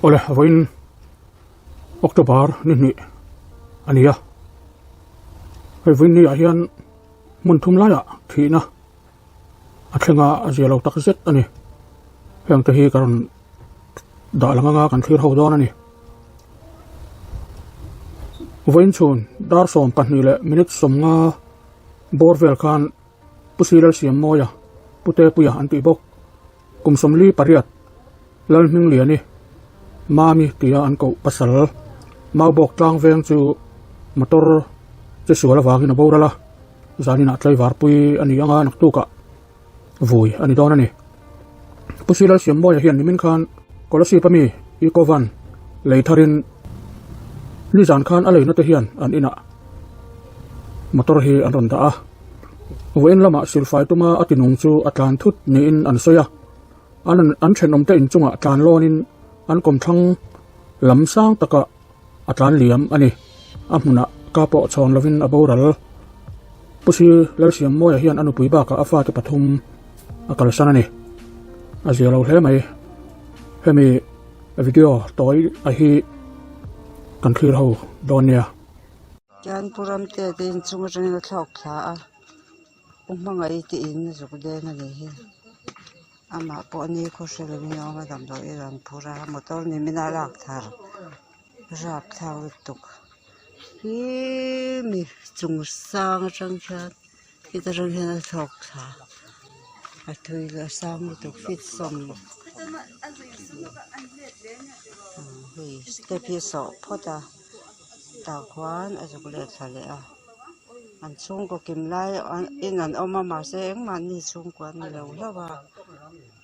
Awle vawiin October ni hnih a ni a, hei vawiin ni ah hian hmun thum laiah thihna a thleng a, a zia lo tak zet a ni. Heng te hi ka rawn dah lang anga kan thlir ho dawn a ni. Vawiin chhun dar 12 leh minute 50 bawr vel khan Pu Silal Siammawia, Pu Tepuia an tih bawk. Kum 48, Lalhmingliani, Mami tia an koh pasal Maubawk tlang veng chu motor che sual avangin a boral a, zaninah tlaivarpui a ni anga naktukah vui a ni dawn a ni. Pu Silal Siammawia hian nimin khan Kolasib ami Eco Van lei tharin nizan khan a leina te hian an inah motor hi an rawn dah a. Vawiin lamah silfai tuma a tinung chu a tlan thut niin an sawi a, an an thenawmte inchungah tlan lawnin an kawmthlang lam sang takah a tlan liam a ni. A hmunah ka pawh chhawn lovin a boral. Pu Sir Lalsiammawia hian a nupui bakah a fate pathum a kalsan a ni. A zia lo hle mai. Hemi video tawi a hi kan thlir ho dawn nia. Tian pu Ramte te inchung atangin a thlawk thla a u hmangaih tih in a zuk deng a nih hi amah pawh ni khaw hre lovin a awm a damdawi a rawn phur a motor ni min a lak thar rap thlak lutuk hii mi chung sang atang khian heta tang hian a thlawk thla a thui a sang lutuk feet sawm hei step hi a sawh phawt a. Tah khuan a zuk leh thla leh a an chhungkaw kim lai in an awm a mahse engmahni chhungkua an ni lo hlauh a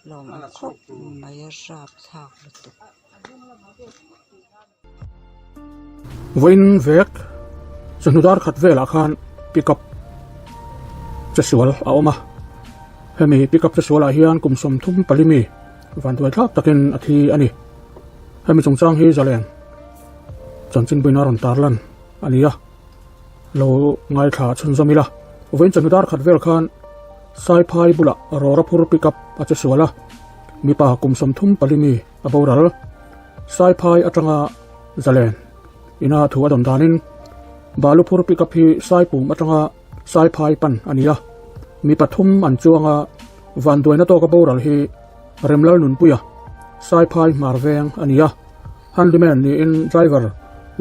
lawm ang khawp mai a rapthlak lutuk. Vawiin vek chawhnu dar khat velah khan pickup che sual a awm a hemi pickup che sualah hian kum 34 mi vanduai thlak takin a thi a ni hemi chungchang hi zalen. Chanchin buina rawn tar lan a ni a, lo ngaithla chhunzawm ila. Vawiin chawhnu dar khat vel khan Saiphai bulah rawra phur pick up a che sual a, mipa kum 34 mi a boral. Saiphai atanga zalen ina thu a dawn danin balu phur pick up hi Saipum atanga Saiphai pan a ni a, mi pathum an chuang a, vanduaina tawka boral hi Remlal Nunpuia Saiphai hmar veng a ni a. Handyman niin driver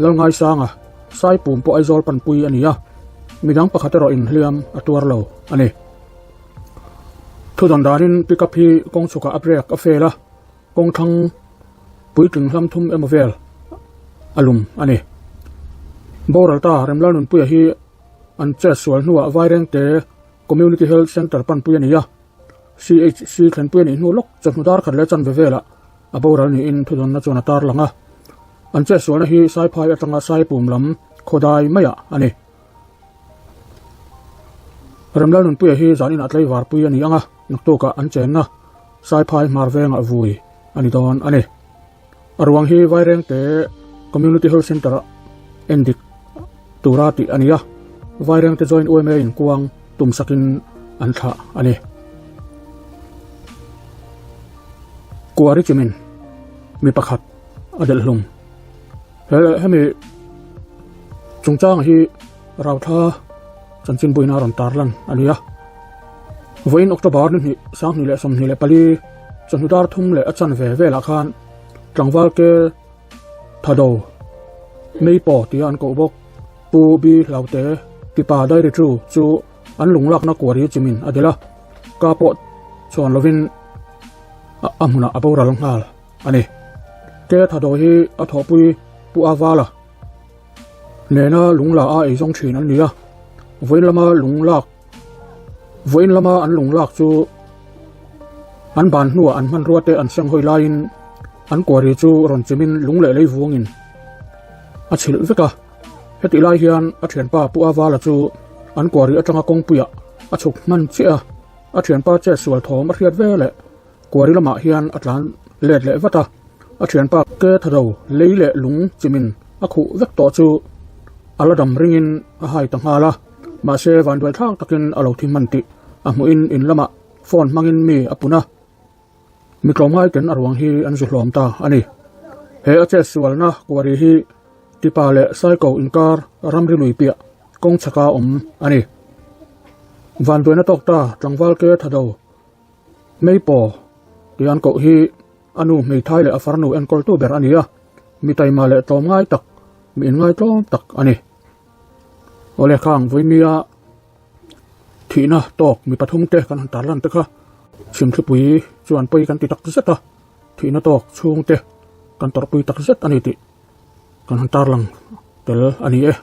Lalngaisanga Saipum pawh Aizawl panpui a ni a, midang pakhat erawh inhliam a tuar lo a ni. Thudawn danin pickup hi kawng chhukah a brake a fail a, kawng thlang puitling hlam thum emaw vel a lum a ni. Boral ta Remlalnunpuia hi an chet sual hnuah Vairengte Community Health Centre panpui a ni a, CHC thlenpui a nih hnu lawk chawhnu dar khat leh chanve velah A boral niin thudawnna chuan a tarlang a, an chetsualna hi Saiphai atanga Saipum lam khawdai maiah a ni. Remlal Nunpuia hi zaninah tlaivarpui a ni ang a, naktukah an chenna Saiphai hmar vengah vui a ni dawn a ni. A ruang hi Vairengte Community Health Centre-ah endik tura tih a ni a, Vairengte Joint yma in kuang tumsakin an thlah a ni. Kuari chimin mi pakhat a delh hlum. He hemi chungchang hi Rauthla chanchin buina rawn tarlan a ni a. Vawiin October ni hnih 2024 chawhnu dar thum leh a chanve velah khan tlangval ke Thado Meipaw tia an koh bawk Pu B Hlaute tipa Diary Chu chu an lunglakna kuari chimin a delh a, ka pawh chhuan lovin a hmunah a boral nghal a ni. Ke Thado hi a thawhpui Pu Avala nena lungla a eizawng thin an ni a, vawiin lama lunglak vawiin lama an lunglak chu an ban hnuah an hmanrua te an senghawi laiin an kuari chu rawn chimin lung leh lei vuangin a chhilh vek a. Hetih lai hian a thianpa Pu Avala chu an kuari atanga kawngpuiah a chhuk hman chiah a, a thianpa chet sual thawm a hriat ve leh kuari lamah hian a tlan let leh vat a, a thianpa ke thado lei leh lung chimin a khuh vek tawh chu a la dam ringin a hai ta nghal a, mahse vanduai thlak takin a lo thi hman tih a hmuhin in lamah phone hmangin mi a pun a. Mi tlawmngai ten a ruang hi an zu hlawm ta a ni. He a chetsualna quarry hi Tipa leh Saiko inkar ramri lui piah kawng chhaka awm a ni. Vanduaina tawk ta tlangval ke thado Meipaw tih an koh hi a nu hmeithai leh a farnu enkawltu ber a ni a, mi taima leh tlawmngai tak, mi inngaitlawm tak a ni. Awle khang vawinia thihna tawk mi pathumte kan han tarlan te kha chhimthlipui chuan pawi kan ti tak zet a, thihna tawk chhungte kan tawrhpui tak zet a ni tih kan han tarlang tel a ni e.